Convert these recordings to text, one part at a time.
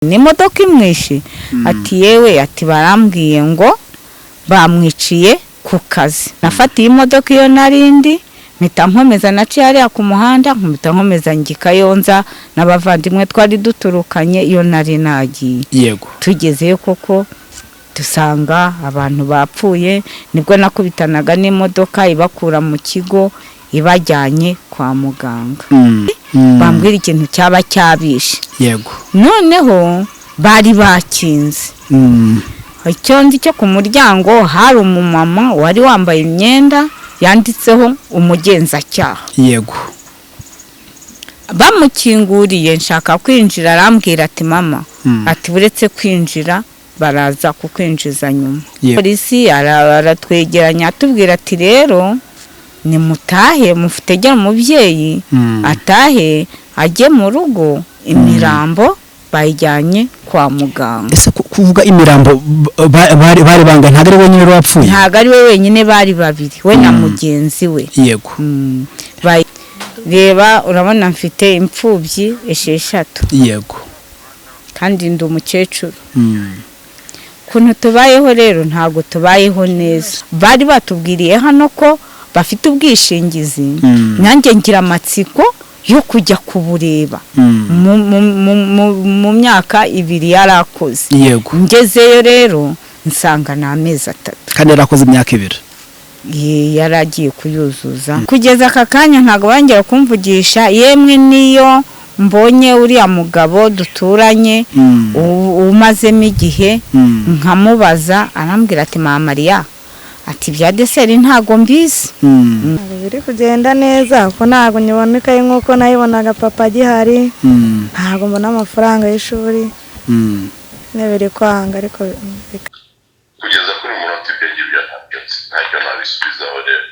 N'imodoka imwishe. Ati: "Yewe," ati, "barambwiye ngo bamwiciye ku kazi." Nafatiye imodoka iyo narindi, mpita nkomeza, naciye hariya ku muhanda, mpita nkomeza njya i Kayonza n'abavandimwe twari duturukanye iyo nari nagiye. Tugezeyo koko dusanga abantu bapfuye. Nibwo nakubitanaga n'imodoka ibakura mu kigo ibajyanye kwa muganga. Bambwira ikintu cyaba cyabishe. Noneho bari bakinze. Icyo nzi cyo ku muryango hari umumama wari wambaye imyenda yanditseho umugenzacyaha. Bamukinguriye nshaka kwinjira, arambwira ati: "Mama," ati, "buretse kwinjira, baraza kukwinjiza nyuma." Polisi aratwegeranya, atubwira ati: "Rero nimutahe, mutegere umubyeyi atahe ajye mu rugo, imirambo bayijyanye kwa muganga." Ese kuvuga imirambo, bari bangana? Ntabwo ari wenyine wari wapfuye? Ntabwo ari we wenyine, bari babiri, we na mugenzi we. Reba, urabona mfite imfubyi 6. Kandi ndi umukecuru. Ukuntu tubayeho rero, ntabwo tubayeho neza. Bari batubwiriye hano ko bafite ubwishingizi. Nanjye ngira amatsiko yo kujya kubureba. Mu myaka 2 yari akoze. Ngezeyo rero nsanga ni amezi 3. Kandi yarakoze imyaka 2. Ye, yari agiye kuyuzuza. Kugeza aka kanya ntabwo bongera kumvugisha. Yemwe, niyo mbonye uriya mugabo duturanye umazemo igihe, nkamubaza, arambwira ati: "Mama Mariya," ati, "ibya deseri ntabwo mbizi." Ntabwo biri kugenda neza kuko ntabwo nyibonekaye nk'uko nayibonaga papa agihari. Ntabwo mbona amafaranga y'ishuri. Nyine biri kwanga, ariko Kugeza kuri uyu munota ibyo ngibyo ntabyo nzi, ntacyo nabisubizaho rero.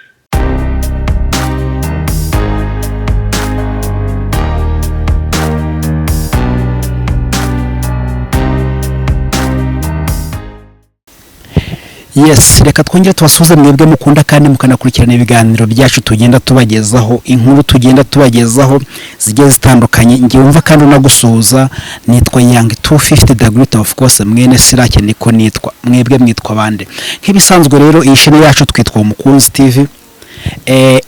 Yes, reka twongere tubasuhuze mwebwe mukunda kandi mukanakurikirana ibiganiro byacu tugenda tubagezaho, inkuru tugenda tubagezaho zigiye zitandukanye. Ngiye wumva kandi unagusuhuza nitwa Yang 250 the Great, of course, mwene Sirake niko nitwa. Mwebwe mwitwa bande? Nk'ibisanzwe rero, iyi chaîne yacu twitwa Umukunzi TV.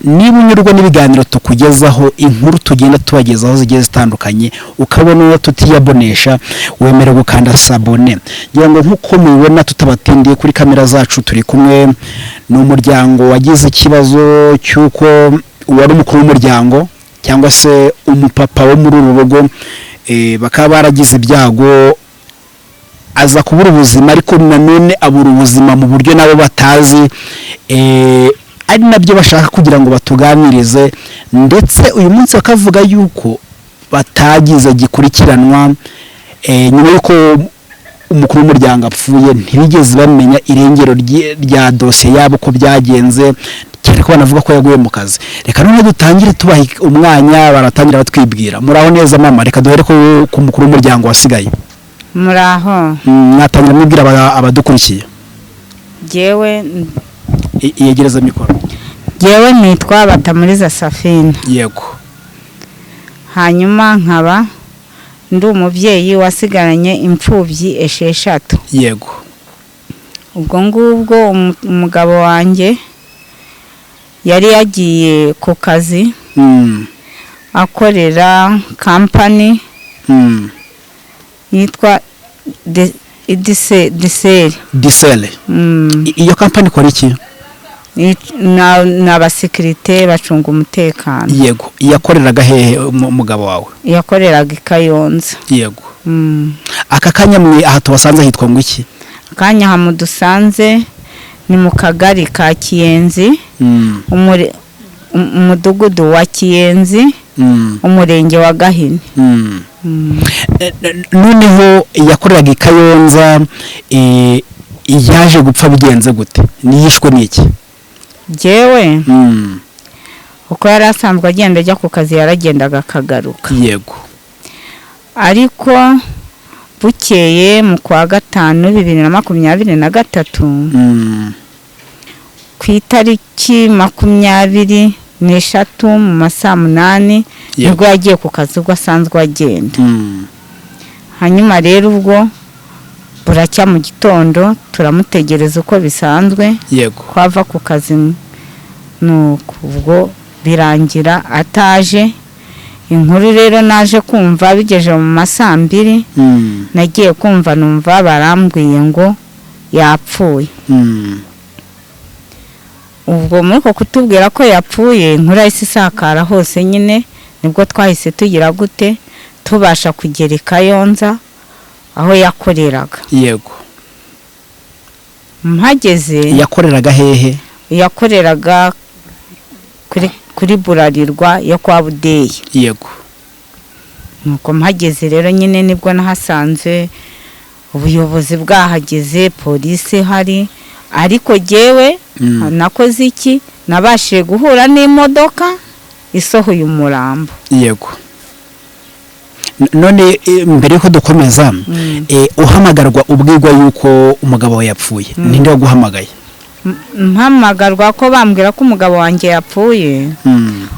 Niba unyurwa n'ibiganiro tukugezaho, inkuru tugenda tubagezaho zigiye zitandukanye, ukabona uwo tutiyabonesha, wemerewe gukanda s'abonner. Ngira ngo nk'uko mubibona, tutabatindiye, kuri kamera zacu turi kumwe n'umuryango wagize ikibazo cy'uko uwari umukuru w'umuryango cyangwa se umupapa wo muri uru rugo, bakaba baragize ibyago, aza kubura ubuzima, ariko nanone abura ubuzima mu buryo nabo batazi, ari nabyo bashaka kugira ngo batuganirize. Ndetse uyu munsi bakavuga yuko batagize gikurikiranwa, nyuma y'uko umukuru w'umuryango apfuye, ntibigeze bamenya irengero rya dosiye yabo uko byagenze, cyane ko banavuga ko yaguye mu kazi. Reka noneho dutangire tubaha umwanya, baratangira batwibwira. Muraho neza mama? Reka duhere ku mukuru w'umuryango wasigaye. Muraho. Mwatangira mwibwira abadukurikiye. Jyewe Iyegereza mikoro. Jyewe nitwa Batamuriza Safina. Hanyuma nkaba ndi umubyeyi wasigaranye imfubyi 6. Ubwo ngubwo umugabo wanjye yari yagiye ku kazi, akorera kampani yitwa Diseri. Disele. Iyo kampani ikora iki? Ni abasekirite bacunga umutekano. Yego, yakoreraga hehe umugabo wawe? Yakoreraga i Kayonza. Aka kanya mwe aha tubasanze hitwa ngo iki? Akanya aha mudusanze ni mu kagari ka Kiyenzi, umudugudu wa Kiyenzi, umurenge wa Gahini. Noneho yakoreraga i Kayonza, yaje gupfa bigenze gute? Niyishwe n'iki? Jyewe uko yari asanzwe agenda ajya ku kazi, yaragendaga akagaruka. Ariko bukeye mu kwa gatanu 2023, ku itariki 23 mu ma saa 8, nibwo yagiye ku kazi ubwo asanzwe agenda. Hanyuma rero ubwo buracya mu gitondo turamutegereza uko bisanzwe, ko ava ku kazi, nuko ubwo birangira ataje. Inkuru rero naje kumva bigeje mu ma 2:00, nagiye kumva numva barambwiye ngo yapfuye. Ubwo muri uko kutubwira ko yapfuye, inkuru yahise isakara hose nyine, nibwo twahise tugira gute, tubasha kugera i Kayonza aho yakoreraga. Mpageze. Yakoreraga hehe? Yakoreraga kuri Burarirwa yo kwa Budeyi. Nuko mpageze rero nyine nibwo nahasanze ubuyobozi bwahageze, polisi ihari, ariko jyewe nakoze iki? Nabashije guhura n'imodoka isohoye umurambo. None mbere yuko dukomeza, uhamagarwa ubwirwa yuko umugabo wawe yapfuye, ninde waguhamagaye? Mpamagarwa ko bambwira ko umugabo wanjye yapfuye,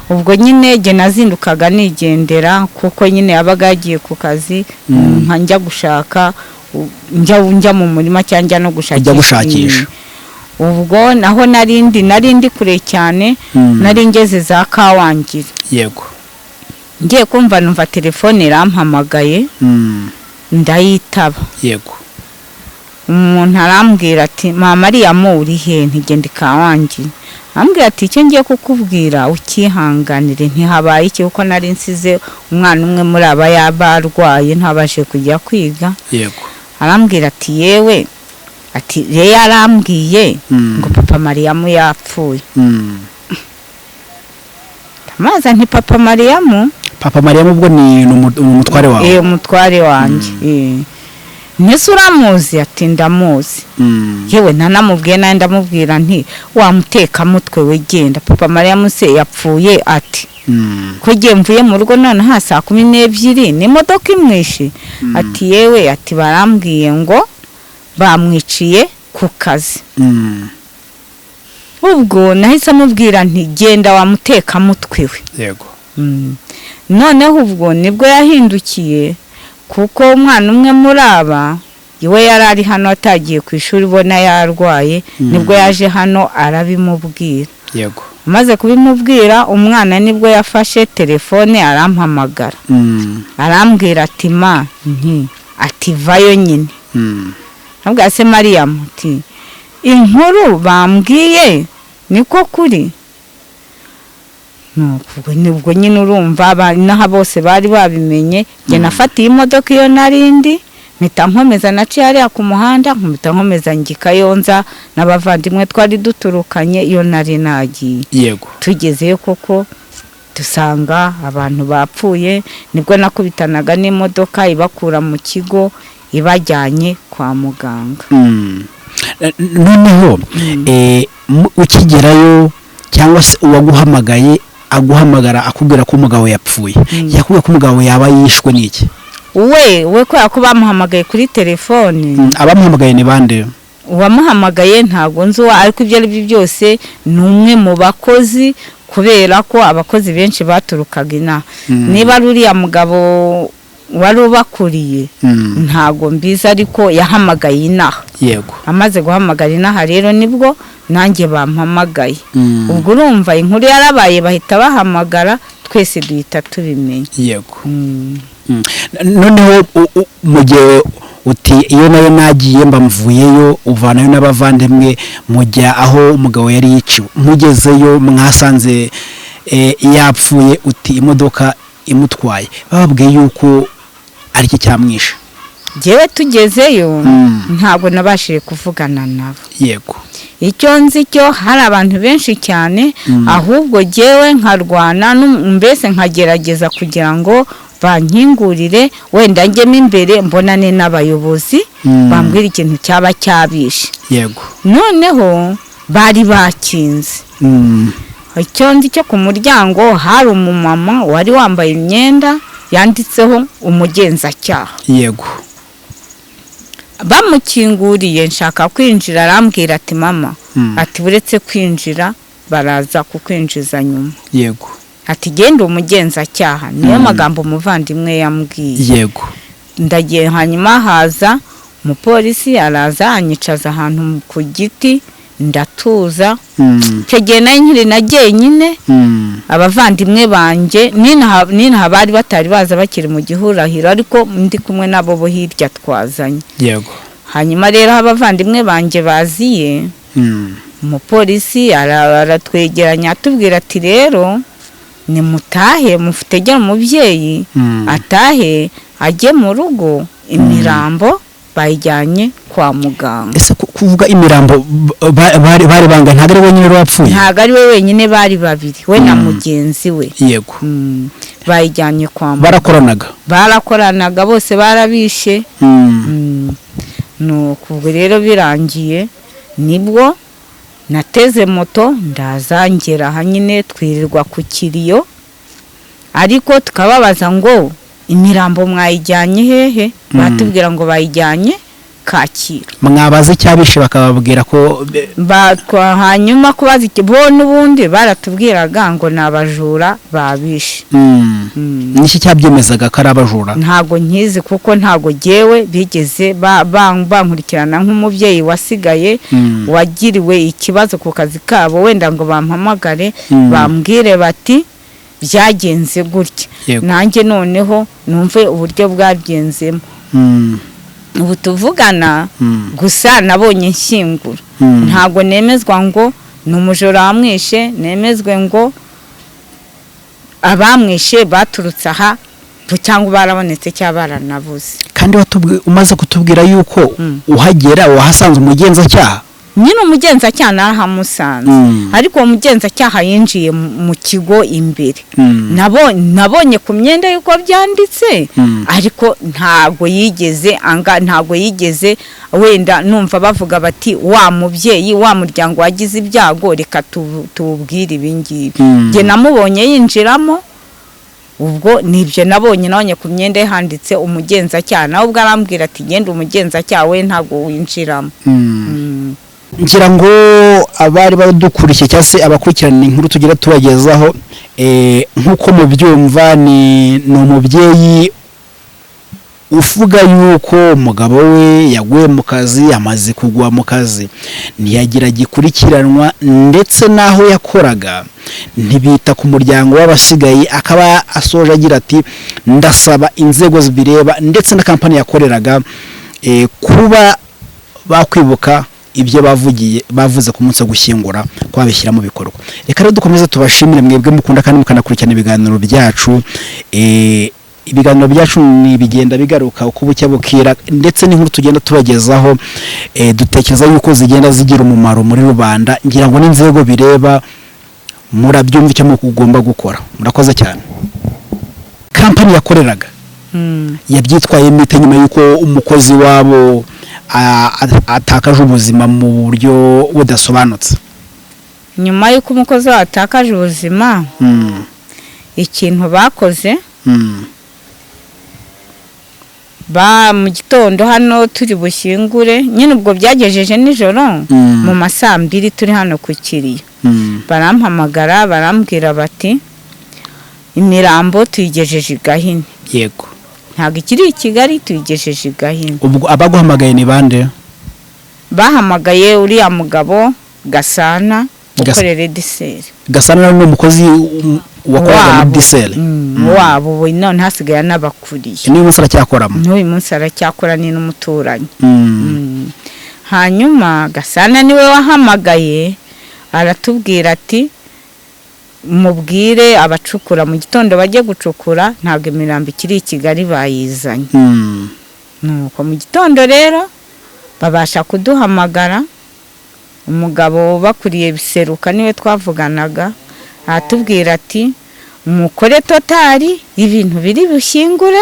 ubwo nyine jye nazindukaga nigendera, kuko nyine yabaga yagiye ku kazi, nka njya gushaka, njya mu murima cyangwa njya no gushakisha. Ujya gushakisha. Ubwo naho narindi kure cyane, nari ngeze za Kawangira. Ngiye kumva numva telefone irampamagaye, ndayitaba. Umuntu arambwira ati: "Mama Mariyamu, uri he?" Ntigende Kawangira. Arambwira ati: "Icyo ngiye kukubwira ukihanganire." Ntihabaye iki? Kuko nari nsize umwana umwe muri aba yaba arwaye, ntabashe kujya kwiga. Arambwira ati: "Yewe," ati rero yarambwiye ngo papa Mariyamu yapfuye. Ndamubaza nti: "Papa Mariyamu?" Papa Mariyamu ubwo ni umutware wawe? Eh, umutware wanjye. "Ntese uramuzi?" Ati: "Ndamuzi." Yewe, ntanamubwiye nawe, ndamubwira nti: "Wamutekamutwe we, genda, papa Mariyamu se yapfuye?" Ati: "Ko igihe mvuye mu rugo nonaha 12:00 n'imodoka imwishe?" Ati: "Yewe," ati "barambwiye ngo bamwiciye ku kazi." Ubwo nahise amubwira nti: "Genda wamutekamutwe we." Noneho ubwo nibwo yahindukiye, kuko umwana umwe muri aba iwe yari ari hano atagiye ku ishuri, ubona yarwaye, nibwo yaje hano arabimubwira. Amaze kubimubwira, umwana nibwo yafashe telefone arampamagara, arambwira ati: "Ma," nti ati: "Vayo nyine." Ntabwo se Mariyamu, ati: "Inkuru bambwiye niko kuri?" Nuko nibwo nyine urumva inaha bose bari babimenye. Njye nafatiye imodoka iyo narindi, mpita nkomeza, naciye hariya ku muhanda, mpita nkomeza njya i Kayonza n'abavandimwe twari duturukanye iyo nari nagiye. Tugezeyo koko dusanga abantu bapfuye, nibwo nakubitanaga n'imodoka ibakura mu kigo ibajyanye kwa muganga. Noneho ukigerayo, cyangwa se uwaguhamagaye aguhamagara akubwira ko umugabo yapfuye, yakubwiye ko umugabo yaba yishwe n'iki? We kubera ko bamuhamagaye kuri telefone. Abamuhamagaye ni bande? Uwamuhamagaye ntabwo nzi uwo, ariko ibyo ari byo byose ni umwe mu bakozi, kubera ko abakozi benshi baturukaga inaha. Niba ari uriya mugabo wari ubakuriye, ntabwo mbizi, ariko yahamagaye inaha. Amaze guhamagara inaha rero nibwo nanjye bampamagaye. Ubwo urumva inkuru yarabaye, bahita bahamagara twese, duhita tubimenya. Noneho mu gihe uti iyo nayo nagiye mba mvuyeyo, uvanayo n'abavandimwe mujya aho umugabo yari yiciwe, mugezeyo mwasanze yapfuye, uti imodoka imutwaye, bababwiye yuko ari cyo cyamwishe? Njyewe tugezeyo ntabwo nabashije kuvugana nabo. Icyo nzi cyo hari abantu benshi cyane, ahubwo jyewe nkarwana mbese nkagerageza kugira ngo bankingurire wenda njyemo imbere mbonane n'abayobozi, bambwira ikintu cyaba cyabishe. Noneho bari bakinze. Icyo nzi cyo ku muryango hari umumama wari wambaye imyenda yanditseho umugenzacyaha. Bamukinguriye nshaka kwinjira, arambwira ati: "Mama," ati "buretse kwinjira, baraza kukwinjiza nyuma." Ati: "Genda umugenzacyaha." Niyo magambo umuvandimwe yambwiye. Ndagiye, hanyuma haza umupolisi, araza anyicaza ahantu ku giti, ndatuza. Icyo gihe nari nkiri na jyenyine. Abavandimwe banjye n'inaha bari batari baza, bakiri mu gihurahiro, ariko ndi kumwe nabo bo hirya twazanye. Hanyuma rero aho abavandimwe banjye baziye, umupolisi aratwegeranya, atubwira ati: "Rero nimutahe, mutegere umubyeyi atahe ajye mu rugo, imirambo bayijyanye kwa muganga." Ese kuvuga imirambo, bari banga, ntabwo ari wenyine wari wapfuye? Ntabwo ari we wenyine, bari babiri, we na mugenzi we. Bayijyanye kwa muganga. Barakoranaga? Barakoranaga, bose barabishe. Nuko ubwo rero birangiye, nibwo nateze moto ndaza ngera aha nyine, twirirwa ku kiriyo, ariko tukababaza ngo: "Imirambo mwayijyanye hehe?" Batubwira ngo bayijyanye Kacyiru. Mwabaza icyabishe bakababwira ko Hanyuma kubaza bo n'ubundi baratubwiraga ngo ni abajura babishe. Niki cyabyemezaga ko ari abajura? Ntabwo nkizi, kuko ntabwo jyewe bigeze bankurikirana nk'umubyeyi wasigaye, wagiriwe ikibazo ku kazi kabo, wenda ngo bampamagare, bambwire bati: "Byagenze gutya." Nanjye noneho numve uburyo bwagenzemo. Ubu tuvugana, gusa nabonye nshyingura. Ntabwo nemezwa ngo ni umujura wamwishe, nemezwe ngo abamwishe baturutse aha cyangwa barabonetse cyangwa baranabuze. Kandi umaze kutubwira yuko uhagera wahasanze umugenzacyaha. Nyine umugenzacyaha narahamusanze, ariko uwo mugenzacyaha yinjiye mu kigo imbere. Nabonye ku myenda y'uko byanditse, ariko ntabwo yigeze anga, ntabwo yigeze wenda numva bavuga bati: "Wa mubyeyi, wa muryango wagize ibyago, reka tuwubwire ibi ngibi." Njye namubonye yinjiramo, ubwo nibyo nabonye. Nabonye ku myenda ye handitse umugenzacyaha, nawe ubwo arambwira ati: "Genda umugenzacyaha we ntabwo winjiramo." Ngira ngo abari badukurikiye cyangwa se abakurikirana inkuru tugira tubagezaho, nk'uko mubyumva, ni umubyeyi uvuga yuko umugabo we yaguye mu kazi, amaze kugwa mu kazi ntiyagira gikurikiranwa, ndetse n'aho yakoraga ntibita ku muryango w'abasigaye. Akaba asoje agira ati: "Ndasaba inzego zibireba ndetse na kampani yakoreraga, kuba bakwibuka ibyo bavugiye, bavuze ku munsi wo gushyingura, ko babishyira mu bikorwa." Reka rero dukomeze tubashimire mwebwe mukunda kandi mukanakurikirana ibiganiro byacu. Ibiganiro byacu ni bigenda bigaruka uko bucya bukira, ndetse n'inkuru tugenda tubagezaho, dutekereza yuko zigenda zigira umumaro muri rubanda. Ngira ngo n'inzego bireba murabyumva icyo mugomba gukora. Murakoze cyane. Kampani yakoreraga yabyitwayemo ite nyuma y'uko umukozi wabo atakaje ubuzima mu buryo budasobanutse? Nyuma y'uko umukozi wabo atakaje ubuzima, ikintu bakoze, ba mu gitondo hano turi bushyingure nyine, ubwo byagejeje nijoro mu ma saa 2 turi hano ku kiriyo, barampamagara, barambwira bati: "Imirambo tuyigejeje i Gahini." Ntabwo ikiri i Kigali, tuyigejeje i Gahini. Ubwo abaguhamagaye ni bande? Bahamagaye uriya mugabo Gasana ukorera Ediseri. Gasana ni umukozi wakoraga muri Disele? Wabo. Ubu none hasigaye anabakuriye. N'uyu munsi aracyakoramo? N'uyu munsi aracyakora, ni n'umuturanyi. Hanyuma Gasana niwe wahamagaye, aratubwira ati: "Mubwire abacukura mu gitondo bajye gucukura, ntabwo imirambo ikiri i Kigali, bayizanye." Nuko mu gitondo rero babasha kuduhamagara, umugabo bakuriye Biseruka niwe twavuganaga, aratubwira ati: "Mukore total ibintu biri bushyingure,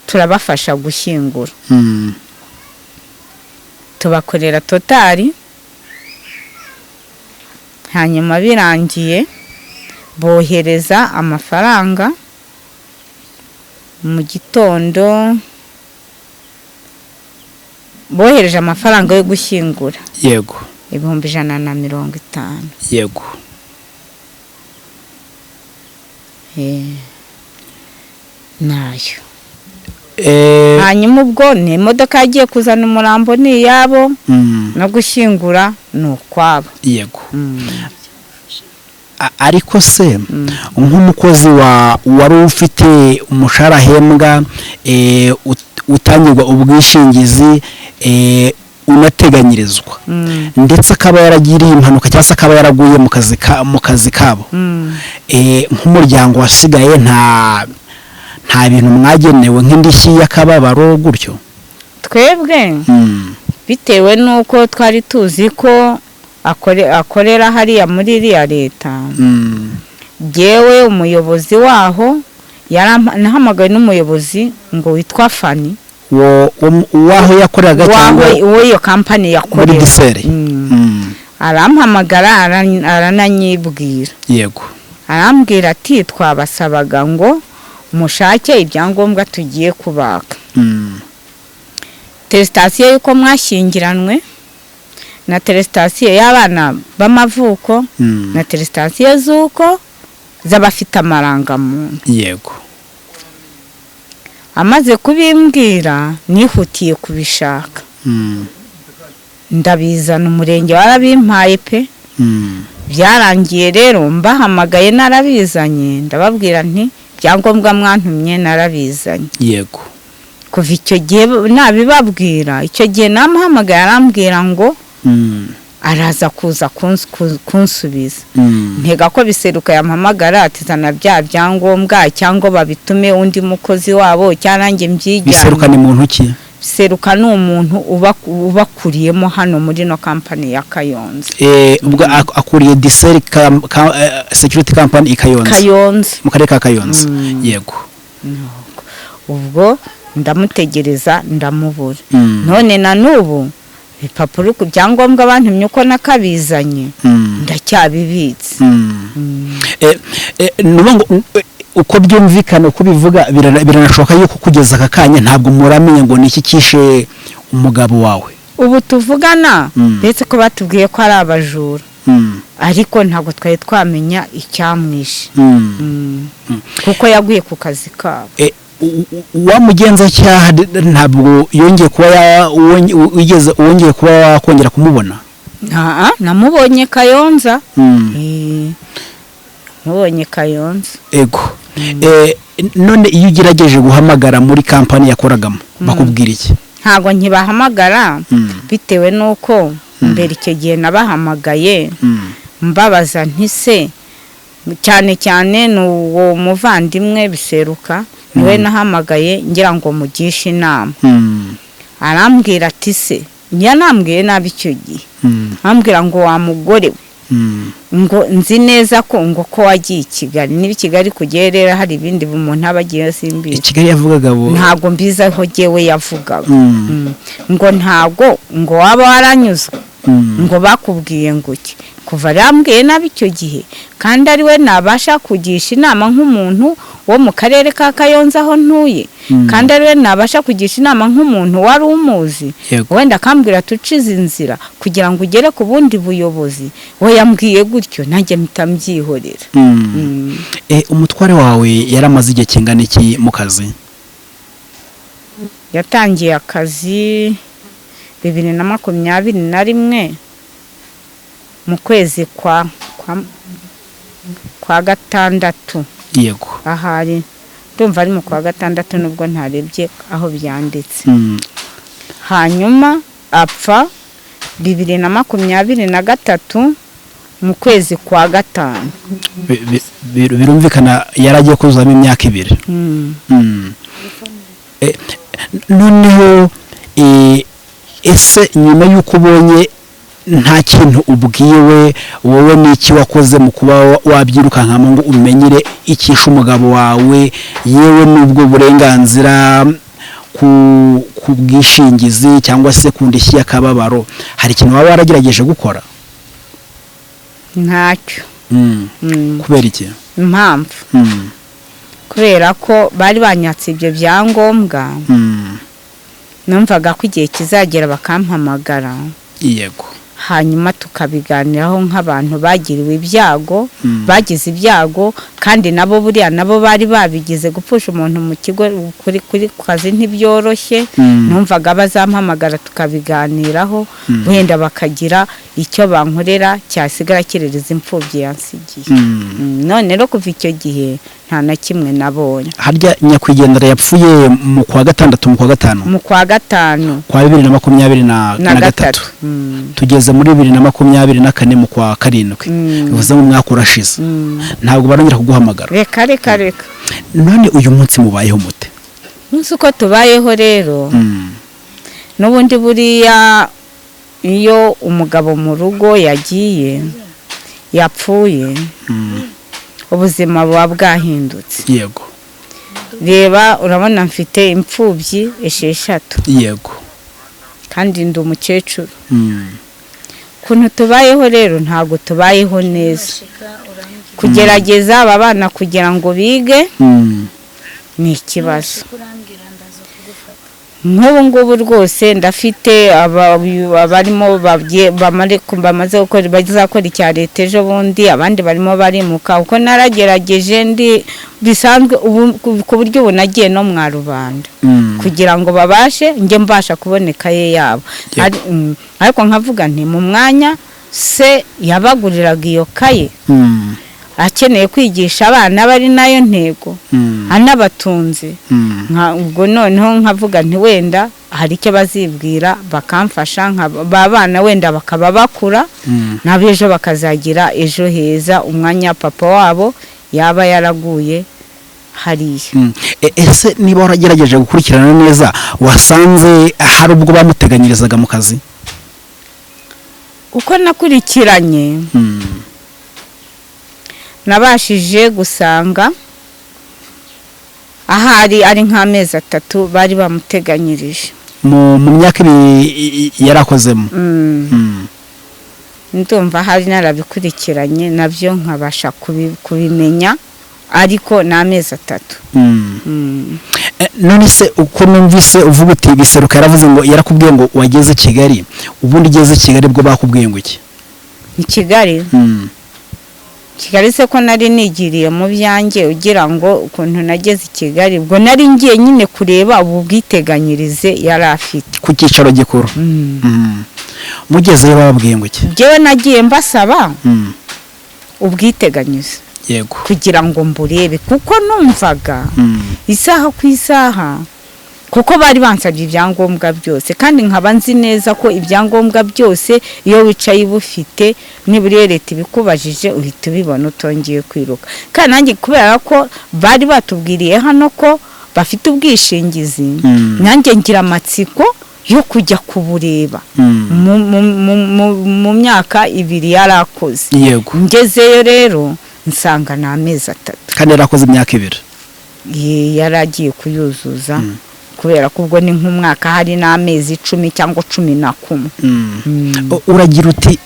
turabafasha gushyingura." Tubakorera total, hanyuma birangiye bohereza amafaranga mu gitondo, bohereje amafaranga yo gushyingura, 150,000. Nayo. Hanyuma ubwo ni imodoka yagiye kuzana umurambo ni iyabo, no gushyingura ni ukwabo. Yego. Ariko se nk'umukozi wari ufite umushahara ahembwa, utangirwa ubwishingizi, unateganyirizwa, ndetse akaba yaragiriye impanuka cyangwa se akaba yaraguye mu kazi kabo, nk'umuryango wasigaye nta bintu mwagenewe nk'indishyi y'akababaro gutyo? Twebwe, bitewe n'uko twari tuzi ko akorera hariya muri iriya leta, jyewe umuyobozi waho nahamagawe n'umuyobozi ngo witwa Fani. Waho yakoreraga cyangwa? Waho iyo kampani muri yakorera. Diseri. Arampamagara, arananyibwira. Arambwira ati: "Twabasabaga ngo mushake ibyangombwa tugiye kubaka, attestation y'uko mwashyingiranwe, na attestation y'abana b'amavuko, na attestation z'uko z'abafite amarangamuntu." Amaze kubimbwira, nihutiye kubishaka, ndabizana, umurenge warabimpaye pe. Byarangiye rero mbahamagaye narabizanye, ndababwira nti: "Ibyangombwa mwantumye narabizanye." Kuva icyo gihe nabibabwira, icyo gihe namuhamagaye arambwira ngo araza kuza kunsubiza. Ntega ko Biseruka yampamagara ati: "Zana bya byangombwa", cyangwa babitume undi mukozi wabo, cyangwa nanjye mbyijyane. Biseruka ni muntu ki? Biseruka ni umuntu ubakuriyemo hano muri no kampani ya Kayonza. Ubwo akuriye Diseri Security Company i Kayonza? Kayonza. Mu karere ka Kayonza, yego. Ubwo ndamutegereza, ndamubura. None na n'ubu ibipapuro ku byangombwa bantumye, uko nakabizanye, ndacyabibitse. Ni ukuvuga ngo, uko byumvikana, uko bivuga, biranashoboka yuko kugeza aka kanya ntabwo muramenya ngo ni iki kishe umugabo wawe? Ubu tuvugana, uretse ko batubwiye ko ari abajura, ariko ntabwo twari twamenya icyamwishe. Kuko yaguye ku kazi kabo. Wa mugenzacyaha ntabwo yongeye kuba wigeze wongeye kuba wakongera kumubona? Namubonye Kayonza. Namubonye Kayonza. Ego. None iyo ugerageje guhamagara muri kampani yakoragamo bakubwira iki? Ntabwo nkibahamagara, bitewe n'uko mbere icyo gihe nabahamagaye mbabaza ntise, cyane cyane ni uwo muvandimwe Biseruka niwe nahamagaye ngira ngo mugishe inama. Arambwira ati se, yanambwiye nabi icyo gihe, arambwira ngo: "Wa mugore we," ngo "nzi neza ko ngo ko wagiye i Kigali." Niba i Kigali kugiye rero hari ibindi umuntu aba agiye, simbizi. I Kigali yavugaga bo? Ntabwo mbizi aho jyewe yavugaga. Ngo ntabwo ngo waba waranyuzwe, ngo bakubwiye ngo iki. Kuva yambwiye nabi icyo gihe, kandi ari we nabasha kugisha inama nk'umuntu wo mu karere ka Kayonza aho ntuye, kandi ari we nabasha kugisha inama nk'umuntu wari umuzi, wenda akambwira tucize inzira kugira ngo ugere ku bundi buyobozi, we yambwiye gutyo, nanjye mpita mbyihorera. Umutware wawe yari amaze igihe kingana iki mu kazi? Yatangiye akazi 2021 mu kwezi kwa gatandatu. Ahari ndumva ari mu kwa gatandatu, nubwo ntarebye aho byanditse. Hanyuma apfa 2023 mu kwezi kwa gatanu. Birumvikana yari agiye kuzamo imyaka 2. Noneho ese nyuma y'uko ubonye nta kintu ubwiwe, wowe n'iki wakoze mu kuba wabyirukankamo ngo umenyere icyishe umugabo wawe, yewe n'ubwo burenganzira ku bwishingizi cyangwa se ku ndishyi y'akababaro, hari ikintu waba waragerageje gukora? Ntacyo. Kubera iki? Impamvu, kubera ko bari banyatse ibyo byangombwa, numvaga ko igihe kizagera bakampamagara. Hanyuma tukabiganiraho nk'abantu bagiriwe ibyago, bagize ibyago, kandi nabo buriya nabo bari babigize. Gupfusha umuntu mu kigo kuri kazi ntibyoroshye. Numvaga bazampamagara tukabiganiraho, wenda bakagira icyo bankorera cyasigara kirereza imfubyi yansigiye. None rero kuva icyo gihe nta na kimwe nabonye. Harya nyakwigendera yapfuye mu kwa gatandatu, mu kwa gatanu? Mu kwa gatanu. Kwa 2023. Tugeze muri 2024 mu kwa karindwi, bivuze ngo umwaka urashize, ntabwo barongera kuguhamagara? Reka, reka, reka. None uyu munsi mubayeho mute? Umunsi uko tubayeho rero, n'ubundi buriya iyo umugabo mu rugo yagiye, yapfuye, ubuzima buba bwahindutse. Reba, urabona mfite imfubyi 6. Kandi ndi umukecuru. Ukuntu tubayeho rero, ntabwo tubayeho neza. Kugerageza aba bana kugira ngo bige ni ikibazo. Nk'ubu ngubu rwose ndafite abarimo bamaze gukora, bazakora icya leta ejo bundi, abandi barimo barimuka, kuko naragerageje ndi bisanzwe ubu ku buryo ubu nagiye no mwa rubanda kugira ngo babashe njye mbasha kubona ikaye yabo. Ariko nkavuga nti mu mwanya se yabaguriraga iyo kaye, akeneye kwigisha abana, bari nayo ntego, anabatunze. Ubwo noneho nkavuga nti wenda hari icyo bazibwira bakamfasha, ba bana wenda bakaba bakura, nabo ejo bakazagira ejo heza, umwanya papa wabo yaba yaraguye hariya. Ese niba waragerageje gukurikirana neza, wasanze hari ubwo bamuteganyirizaga mu kazi? Uko nakurikiranye, nabashije gusanga ahari ari nk'amezi 3 bari bamuteganyirije. Mu myaka 2 yarakozemo? Ndumva hari narabikurikiranye nabyo nkabasha kubimenya, ariko ni amezi 3. None se uko numvise uvuga uti Biseruka yaravuze ngo yarakubwiye ngo wageze Kigali, ubundi ugeze Kigali bwo bakubwiye ngo iki? Ni Kigali. Kigali se ko nari nigiriye mu byanjye, ugira ngo ukuntu nageze i Kigali, ubwo nari ngiye nyine kureba ubu bwiteganyirize yari afite. Ku cyicaro gikuru. Mugezeyo bababwiye ngo iki? Njyewe nagiye mbasaba ubwiteganyirize kugira ngo mburebe, kuko numvaga isaha ku isaha, kuko bari bansabye ibyangombwa byose, kandi nkaba nzi neza ko ibyangombwa byose iyo wicaye ubufite, nibura iyo leta ibikubajije uhita ubibona utongeye kwiruka. Kandi nanjye kubera ko bari batubwiriye hano ko bafite ubwishingizi, nanjye ngira amatsiko yo kujya kubureba mu myaka 2 yarakoze. Ngezeyo rero nsanga ni amezi 3. Kandi yarakoze imyaka 2. Yari agiye kuyuzuza, kubera ko ubwo ni nk'umwaka hari n'amezi 10 cyangwa 11. Uragira uti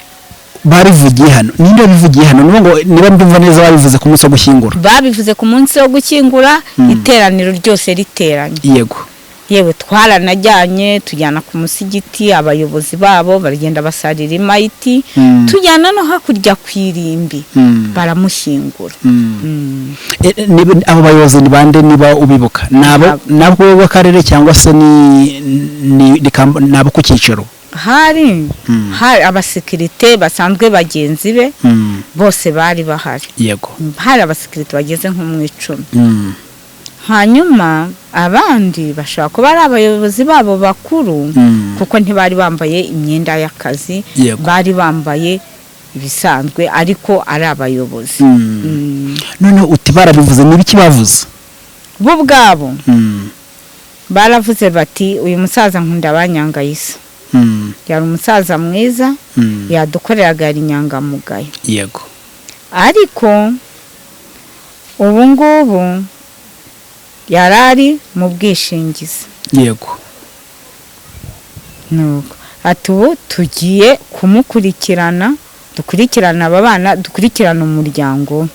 babivugiye hano, ninde wabivugiye hano? Niba ngo niba ndumva neza, babivuze ku munsi wo gushyingura? Babivuze ku munsi wo gushyingura, iteraniro ryose riteranye. Yewe, twaranajyanye, tujyana ku musigiti, abayobozi babo baragenda basarira imayiti, tujyana no hakurya ku irimbi, baramushyingura. Abo bayobozi ni bande, niba ubibuka? Ni abo b'akarere cyangwa se ni abo ku cyicaro? Hari abasekirite basanzwe bagenzi be, bose bari bahari. Hari abasekirite bageze nko mu 10. Hanyuma abandi bashobora kuba ari abayobozi babo bakuru, kuko ntibari bambaye imyenda y'akazi, bari bambaye ibisanzwe, ariko ari abayobozi. Noneho uti barabivuze, ni ibiki bavuze? Bo ubwabo baravuze bati uyu musaza nkunda abanyangayisa, yari umusaza mwiza, yadukoreraga, yari inyangamugayo. Ariko ubu ngubu yari ari mu bwishingizi. Nuko ati ubu tugiye kumukurikirana, dukurikirana aba bana, dukurikirana umuryango.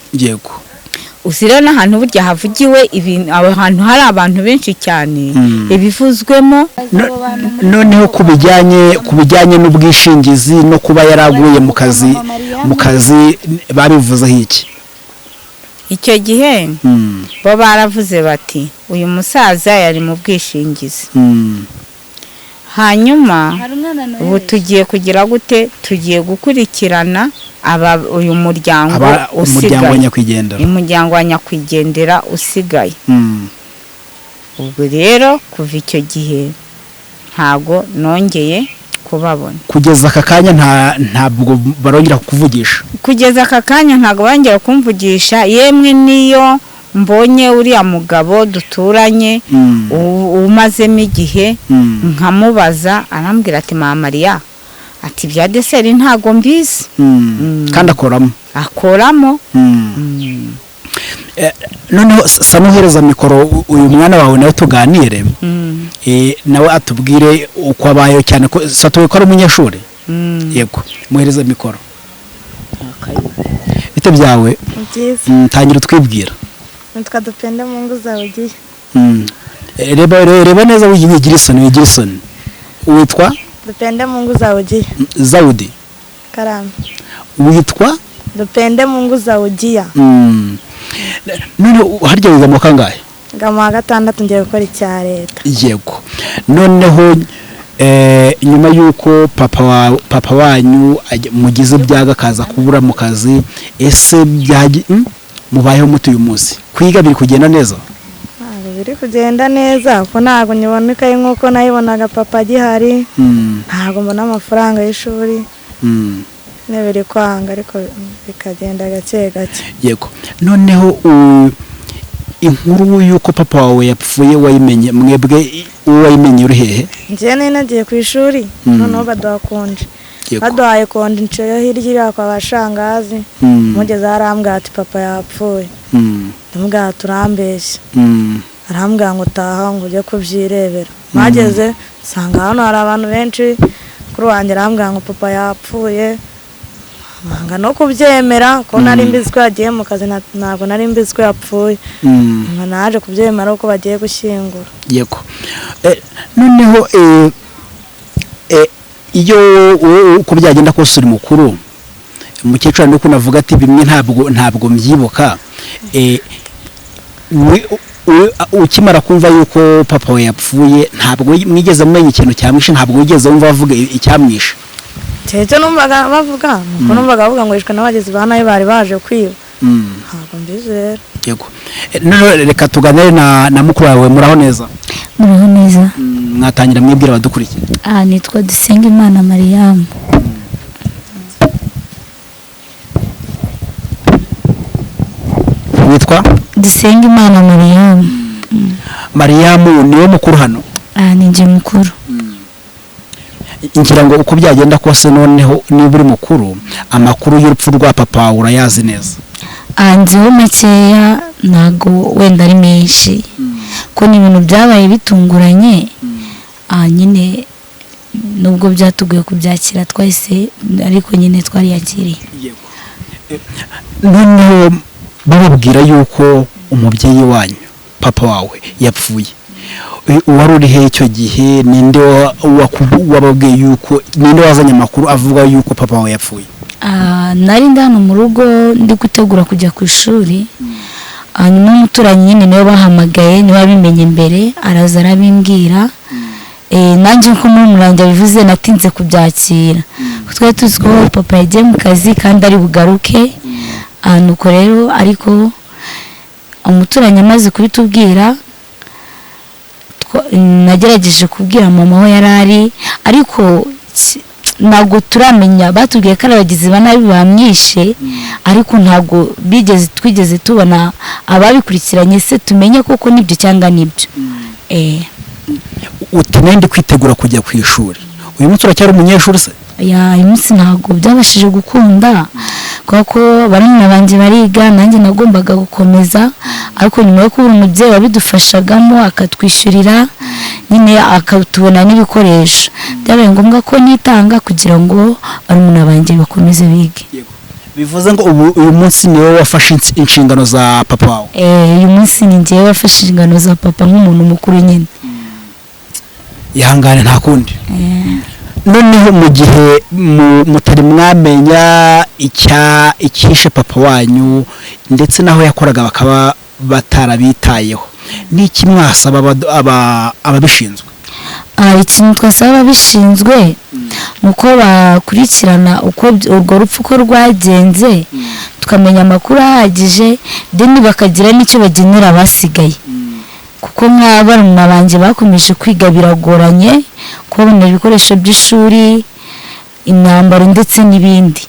Uzi rero n'ahantu burya havugiwe ibintu, ahantu hari abantu benshi cyane, ibivuzwemo. Noneho ku bijyanye n'ubwishingizi no kuba yaraguye mu kazi babivuzeho iki? Icyo gihe bo baravuze bati uyu musaza yari mu bwishingizi, hanyuma ubu tugiye kugira gute? Tugiye gukurikirana aba uyu muryango Aba umuryango wa usigaye, nyakwigendera. Umuryango wa nyakwigendera usigaye. Ubwo rero kuva icyo gihe ntago nongeye kubabona. Kugeza aka kanya ntabwo barongera kukuvugisha? Kugeza aka kanya ntabwo bongera kumvugisha. Yemwe, niyo mbonye uriya mugabo duturanye umazemo igihe, nkamubaza, arambwira ati mama Mariya, ati ibya deseri ntago mbizi. Kandi akoramo? Akoramo. Noneho sa n'uhereza mikoro uyu mwana wawe nawe tuganire, nawe atubwire uko abayeho, cyane ko satuwe ko ari umunyeshuri. Yego, muhereza mikoro. Bite byawe? Ni byiza. Tangira utwibwira. Nitwa Dupende mu ngo zawe ugiye. Reba neza, wigira isoni, wigira isoni. Witwa? Dupende mu ngo zawe ugiye. Zawudi? Karame. Witwa? Dupende mu ngo zawe ugiye. None harya wiga mu wa kangahe? Nga mu wa gatandatu, ngiye gukora icya leta. Yego. Noneho nyuma y'uko papa wanyu mugize ibyago akaza kubura mu kazi, ese mubayeho mute uyu munsi? Kwiga biri kugenda neza? Ntabwo biri kugenda neza kuko ntabwo nyibona ikayi nk'uko nayibonaga papa agihari. Ntabwo mbona amafaranga y'ishuri. Nyine biri kwanga, ariko bikagenda gake gake. Yego. Noneho inkuru y'uko papa wawe yapfuye wayimenye mwebwe, uwo wayimenye uri hehe? Njyewe nari nagiye ku ishuri, noneho baduha konje. Baduhaye konje, nceyo hirya iriya kwa bashangazi. Mugeze arambwira ati papa yapfuye. Ndamubwira ati urambeshya. Arambwira ngo taha, ngo ujye kubyirebera. Mpageze nsanga hano hari abantu benshi. Kuri wanjye arambwira ngo papa yapfuye, nkanga no kubyemera ko nari mbizi ko yagiye mu kazi, ntabwo nari mbizi ko yapfuye. Nyuma naje kubyemera ko bagiye gushyingura. Yego. Noneho iyo wowe uko byagenda kose uri mukuru, umukecuru nuko navuga ati bimwe ntabwo mbyibuka. Ukimara kumva yuko papa we yapfuye, ntabwo mwigeze mumenya ikintu cyamwishe? Ntabwo wigeze wumva bavuga icyamwishe? Icyo numvaga bavuga nuko numvaga bavuga ngo yishwe n'abagizi ba nabi bari baje kwiba. Ntabwo mbizi rero. Yego. Noneho reka tuganire na mukuru wawe. Muraho neza? Muraho neza. Mwatangira mwibwira abadukurikiye. Aha nitwa Dusengimana Mariyamu. Witwa? Dusengimana Mariyamu. Mariyamu niwe mukuru hano? Aha ni njye mukuru. Ngira ngo uko byagenda kose, noneho niba uri mukuru, amakuru y'urupfu rwa papa wawe urayazi neza? Aha nziho makeya, ntago wenda ari menshi, ko ni ibintu byabaye bitunguranye. Aha nyine nubwo byatugoye kubyakira twahise, ariko nyine twariyakiriye. Noneho bababwira yuko umubyeyi wanyu, papa wawe, yapfuye, wari uri he icyo gihe? Ninde wababwiye yuko, ninde wazanye amakuru avuga yuko papa wawe yapfuye? Ah, nari ndi hano mu rugo ndi gutegura kujya ku ishuri, hanyuma umuturanyi nyine niwe bahamagaye, niwe wabimenye mbere, araza arabimbwira. Nanjye nko muri murangi bivuze natinze kubyakira, kuko twari tuzi ko papa yagiye mu kazi kandi ari bugaruke. Ah, nuko rero ariko umuturanyi amaze kubitubwira, nagerageje kubwira mama aho yari ari, ariko ntabwo turamenya. Batubwiye ko ari abagizi ba nabi bamwishe, ariko ntabwo bigeze twigeze tubona ababikurikiranye se tumenye koko nibyo cyangwa nibyo. Uti nende kwitegura kujya ku ishuri. Uyu munsi uracyari umunyeshuri se? Ya, uyu munsi ntabwo byabashije gukunda kuko barumuna banjye bariga, nanjye nagombaga gukomeza, ariko nyuma yo kubura umubyeyi wabidufashagamo akatwishyurira nyine akatubona n'ibikoresho, byabaye ngombwa ko nitanga kugira ngo barumuna banjye bakomeze bige. Bivuze ngo ubu uyu munsi ni wowe wafashe inshingano za papa wawe? Uyu munsi ni njyewe wafashe inshingano za papa nk'umuntu mukuru nyine. Ihangane, nta kundi. Noneho mu gihe mutari mwamenya icyishe papa wanyu ndetse n'aho yakoraga bakaba batarabitayeho, ni iki mwasaba ababishinzwe? Ikintu twasaba ababishinzwe ni uko bakurikirana uko urwo rupfu uko rwagenze, tukamenya amakuru ahagije, then bakagira n'icyo bagenera abasigaye, kuko nka barumuna banjye bakomeje kwiga, biragoranye kubabonera ibikoresho by'ishuri, imyambaro ndetse n'ibindi.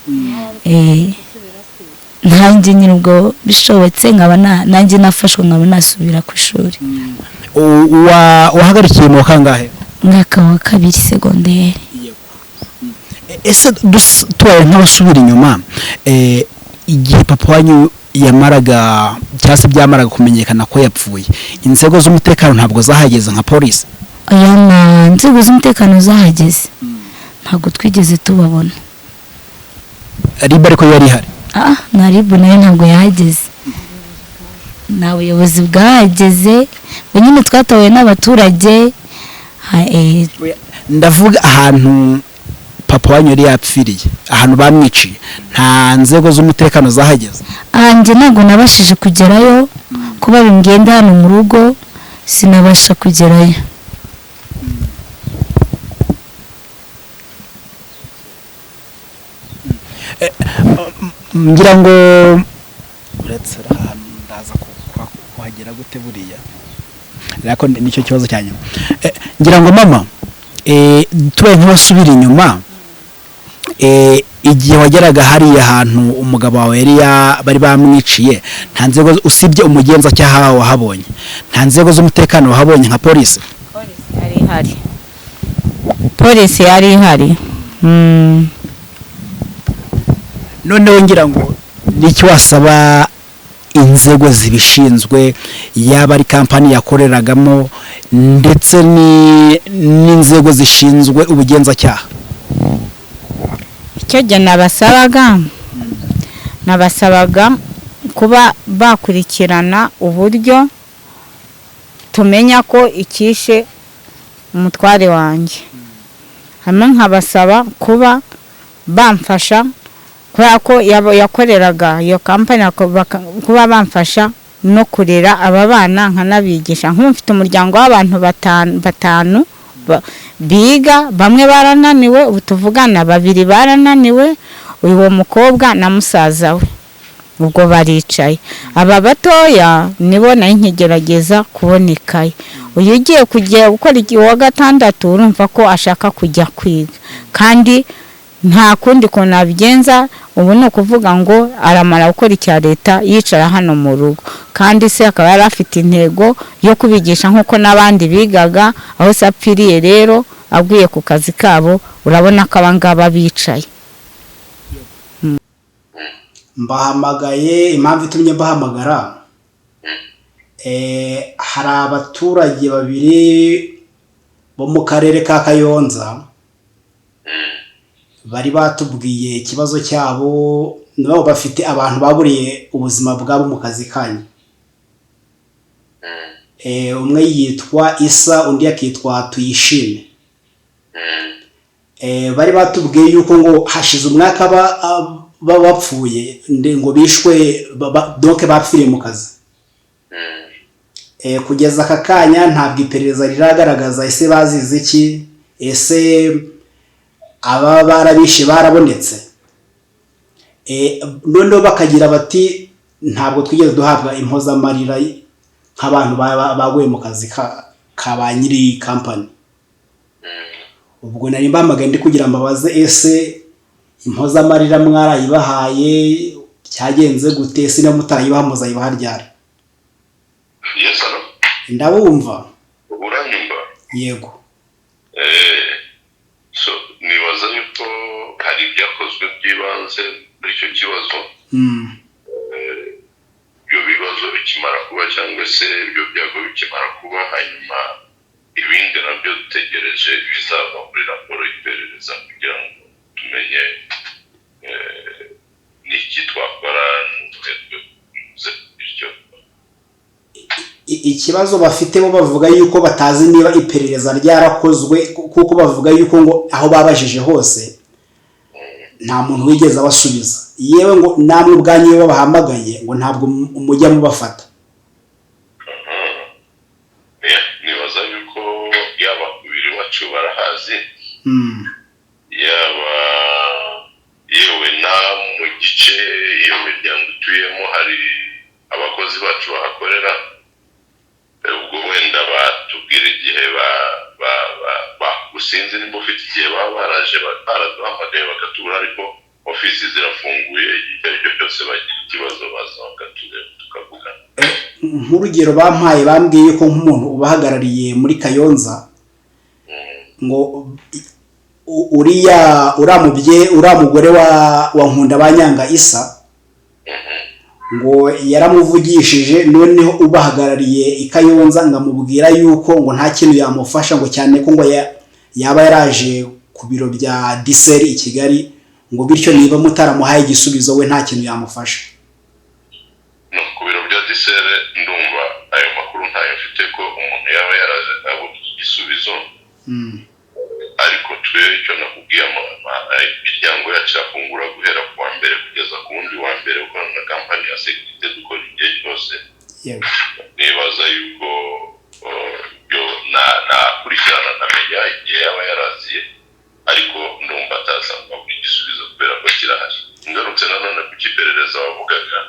Nanjye nyine ubwo bishobotse nkaba nanjye nafashwe nkaba nasubira ku ishuri. Wahagarikiye mu wa kangahe? Umwaka wa kabiri segonderi. Ese tubaye nk'abasubira inyuma, igihe papa wanyu yamaraga cyangwa se byamaraga kumenyekana ko yapfuye, inzego z'umutekano ntabwo zahageze nka polisi? Aya ma inzego z'umutekano zahageze, ntabwo twigeze tubabona. RIB ariko yari ihari? Na RIB nayo ntabwo yahageze, nta buyobozi bwahageze. Ubwo nyine twatowe n'abaturage. Ndavuga ahantu papa wanyu yari yapfiriye, ahantu bamwiciye, nta nzego z'umutekano zahageze? Njye ntabwo nabashije kugerayo, kuba bimbwiye hano mu rugo sinabasha kugerayo. Ngira ngo uretse ahantu ndaza kuhagera gute buriya, ariko nicyo kibazo cya nyuma. Ngira ngo mama, tubaye nk'abasubira inyuma, igihe wageraga hariya hantu umugabo wawe yari bari bamwiciye, nta nzego usibye umugenzacyaha wahabonye, nta nzego z'umutekano wahabonye nka polisi? Yari ihari, polisi yari ihari. Noneho ngira ngo n'icyo wasaba inzego zibishinzwe, yaba ari kampani yakoreragamo ndetse n'inzego zishinzwe ubugenzacyaha? Icyo gihe nabasabaga kuba bakurikirana uburyo tumenya ko ikishe umutware wanjye, hamwe nkabasaba kuba bamfasha kubera ko yakoreraga iyo kampani, kuba bamfasha no kurera aba bana nkanabigisha. Nk'ubu mfite umuryango w'abantu batanu biga, bamwe barananiwe, ubu tuvugana babiri barananiwe, uwo mukobwa na musaza we, ubwo baricaye. Aba batoya nibo nari nkigerageza kubona ikaye. Uyu ugiye kujya gukora uwa gatandatu urumva ko ashaka kujya kwiga, kandi nta kundi kuntu nabigenza. Ubu ni ukuvuga ngo aramara gukora icya leta yicara hano mu rugo, kandi se akaba yari afite intego yo kubigisha nk'uko n'abandi bigaga. Aho se apfiriye rero aguye ku kazi kabo, urabona ko abangaba bicaye. Mbahamagaye, impamvu itumye mbahamagara, hari abaturage babiri bo mu karere ka Kayonza bari batubwiye ikibazo cyabo, nabo bafite abantu baburiye ubuzima bwabo mu kazi kanyu. Umwe yitwa Isa, undi akitwa Tuyishime. Bari batubwiye yuko ngo hashize umwaka bapfuye, ngo bishwe, donc bapfiriye mu kazi. Kugeza aka kanya ntabwo iperereza riragaragaza ese bazize iki, ese aba barabishe barabonetse. Noneho bakagira bati ntabwo twigeze duhabwa impozamarira nk'abantu baguye mu kazi ka ba nyiri kampani. Ubwo nari mbamagaye ndi kugira mbabaze ese impozamarira mwarayibahaye, cyagenze gute, ese niba mutarayibaha muzayibaha ryari? Yes, hello. Ndabumva. Uranyumva? Yego. So nibaza yuko hari ibyakozwe by'ibanze muri icyo kibazo. Ibyo bibazo bikimara kuba cyangwa se ibyo byago bikimara kuba, hanyuma ibindi nabyo dutegereje bizava muri raporo y'iperereza kugira ngo tumenye n'iki Ikibazo bafite bo bavuga yuko batazi niba iperereza ryarakozwe, kuko bavuga yuko ngo aho babajije hose nta muntu wigeze abasubiza, yewe ngo namwe ubwanyu iyo babahamagaye ngo ntabwo mujya mubafata. Nibaza yuko yaba ku biro iwacu barahazi, yaba yewe na mu gice iyo miryango ituyemo hari abakozi bacu bahakorera. Ubwo wenda batubwira igihe sinzi nimba ufite igihe baba baraje baraduhamagaye bakatubura, ariko ofisi zirafunguye, igihe icyo ari cyo cyose bagira ikibazo baza bakatureba tukavugana. Nk'urugero bampaye, bambwiye ko nk'umuntu ubahagarariye muri Kayonza ngo uriya uriya uriya mugore wa Nkunda Banyanga Isa ngo yaramuvugishije, noneho ubahagarariye i Kayonza ngo amubwira yuko ngo nta kintu yamufasha, ngo cyane ko ngo yaba yaraje ku biro bya diseri i Kigali, ngo bityo niba mutaramuhaye igisubizo we nta kintu yamufasha. No ku biro bya disere ndumva ayo makuru ntayo mfite ko umuntu yaba yaraje akabona igisubizo. Ariko twebwe icyo nakubwiye, imiryango yacu irafungura guhera ku wa mbere kugeza ku wundi wa mbere, ukorana na kampani ya sécurité dukora igihe cyose. Nibaza yuko byo nakurikirana nkamenya igihe yaba yaraziye, ariko ndumva ataza ngo abure igisubizo kubera ko kirahari. Ngarutse nanone ku cy'iperereza wavugaga,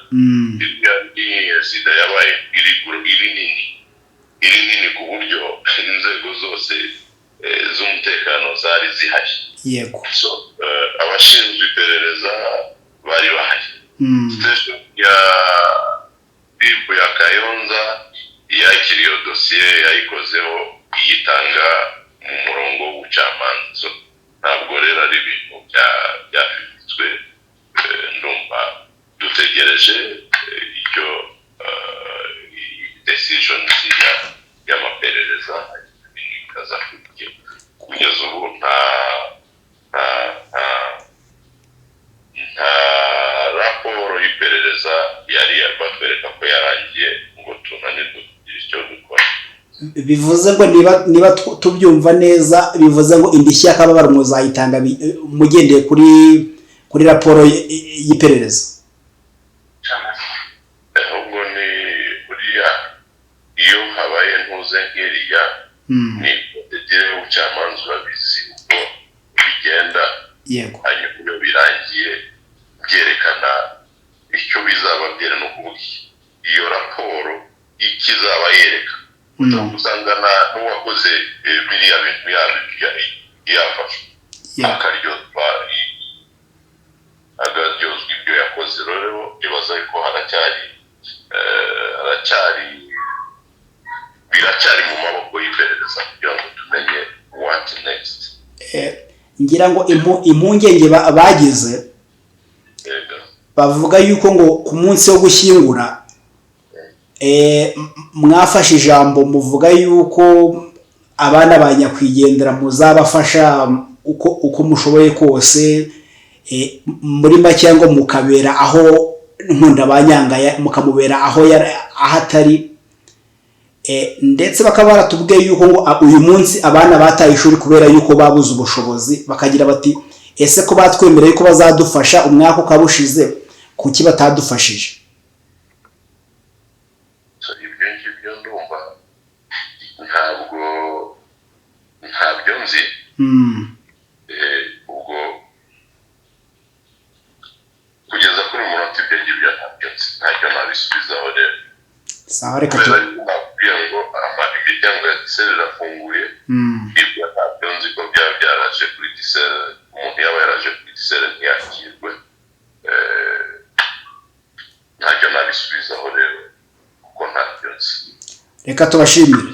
iriya ni sida yabaye iri nini, iri nini ku buryo inzego zose z'umutekano zari zihari. So abashinzwe iperereza bari bahari. Station ya RIB ya Kayonza yakiriye iyo dosiye, yayikozeho, iyitanga mu murongo w'ubucamanza. So ntabwo rero ari ibintu byafitwe. Ndumva dutegereje icyo decision y'amaperereza ikaza kugira. Kugeza ubu nta raporo y'iperereza yari batwereka ko yarangiye ngo tunanirwe kugira icyo dukora. Bivuze ngo niba tubyumva neza, bivuze ngo indishyi y'akababaro muzayitanga mugendeye kuri raporo y'iperereza. Ahubwo ni buriya iyo habaye ntuze nk'iriya ni procédure y'ubucamanza, urabizi uko bigenda. Hanyuma iyo birangiye byerekana icyo bizaba byera, ni ukuvuga iki? Iyo raporo icyo izaba yereka, usanga n'uwakoze biriya bintu yafashwe akaryozwa ibyo yakoze. Rero ibaza ko haracyari biracyari mu maboko y'iperereza kugira ngo tumenye what next. Ngira ngo impungenge bagize, bavuga yuko ngo ku munsi wo gushyingura mwafashe ijambo muvuga yuko abana ba nyakwigendera muzabafasha uko mushoboye kose, muri make ngo mukabera aho Nkunda Banyanga mukamubera aho aho atari, ndetse bakaba baratubwiye yuko ngo uyu munsi abana bataye ishuri kubera yuko babuze ubushobozi, bakagira bati: "Ese ko batwemereye ko bazadufasha umwaka ukaba ushize, kuki batadufashije?" So, ibyo ngibyo ndumva ntabwo ntabyo nzi. Ubwo kugeza kuri uyu munota ibyo ngibyo ntabyo nzi, ntacyo nabisubizaho rero. Sawa, reka tu Kubera yuko nakubwiye ngo imiryango ya diseri irafunguye. Ibyo ntabyo nzi ko byaba byaraje kuri diseri, umuntu yaba yaraje kuri diseri ntiyakirwe. Ntacyo nabisubizaho rero kuko ntabyo nzi. Reka tubashimire.